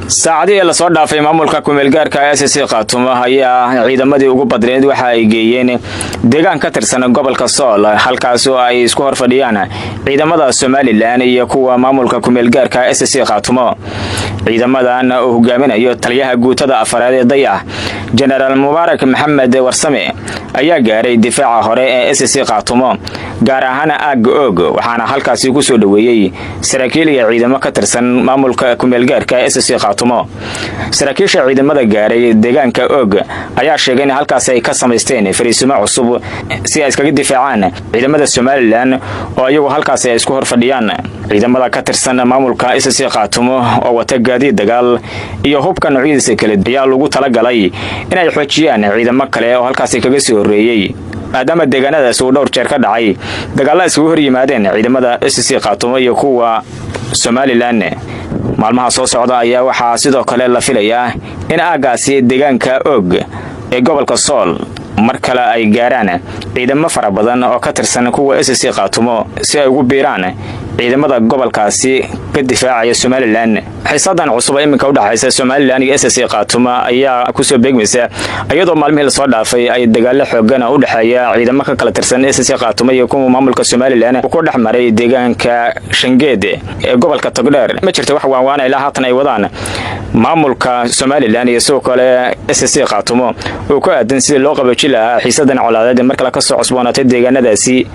Saacadihii lasoo dhaafay, maamulka kumeelgaarka SSC Khaatumo ayaa ciidamadii ugu badneed waxa ay geeyeen deegaan ka tirsan gobolka Sool, halkaas oo ay isku hor fadhiyaan ciidamada Somaliland iyo kuwa maamulka kumeelgaarka SSC Khaatumo. Ciidamadan oo hogaaminayo taliyaha guutada afaraad ee Dayax, Jenaraal Mubaarak Maxamed Warsame, ayaa gaaray difaaca hore ee SSC Khaatumo, gaar ahaan aagga Oog, waxaana halkaasi ku soo dhoweeyey saraakiil iyo ciidamo ka tirsan maamulka kumeelgaarka SSC Khaatumo. Saraakiisha ciidamada gaaray deegaanka Oog ayaa sheegay in halkaasi ay ka samaysteen fariisimo cusub si ay iskaga difaacaan ciidamada Somaliland oo iyagu halkaasi ay isku hor fadhiyaan. Ciidamada ka tirsan maamulka SSC Khaatumo oo wata gaadiid dagaal iyo hubka noocyadiisa kale ayaa lagu talagalay inay xoojiyaan ciidamo kale oo halkaasi kaga soo horreeyey, maadaama deegaanadaas uu dhowr jeer ka dhacay dagaalla iskugu hor yimaadeen ciidamada SSC Khaatumo iyo kuwa Somaliland. Maalmaha soo socda ayaa waxaa sidoo kale la filayaa in aaggaasi deegaanka Oog ee gobolka Sool mar kale ay gaaraan ciidamo fara badan oo ka tirsan kuwa SSC Khaatumo, si ay ugu biiraan ciidamada gobolkaasi ka difaacaya Somaliland. Xiisadan cusub iminka udhexaysa Somaliland iyo SSC Khaatumo ayaa kusoo beegmaysa iyadoo maalmihii lasoo dhaafay ay dagaalo xoogan u dhexeeya ciidamo ka kala tirsan SSC Khaatumo iyo kuwa maamulka Somaliland ku dhex maray deegaanka Shangeed ee gobolka Togdheer. Ma jirto wax waanwaana ilaa haatan ay wadaan maamulka Somaliland iyo sidoo kale SSC Khaatumo oo ku aadan sidii loo qaboojin lahaa xiisadan colaadeed ee mar kale kasoo cusboonaatay deegaanadaasi.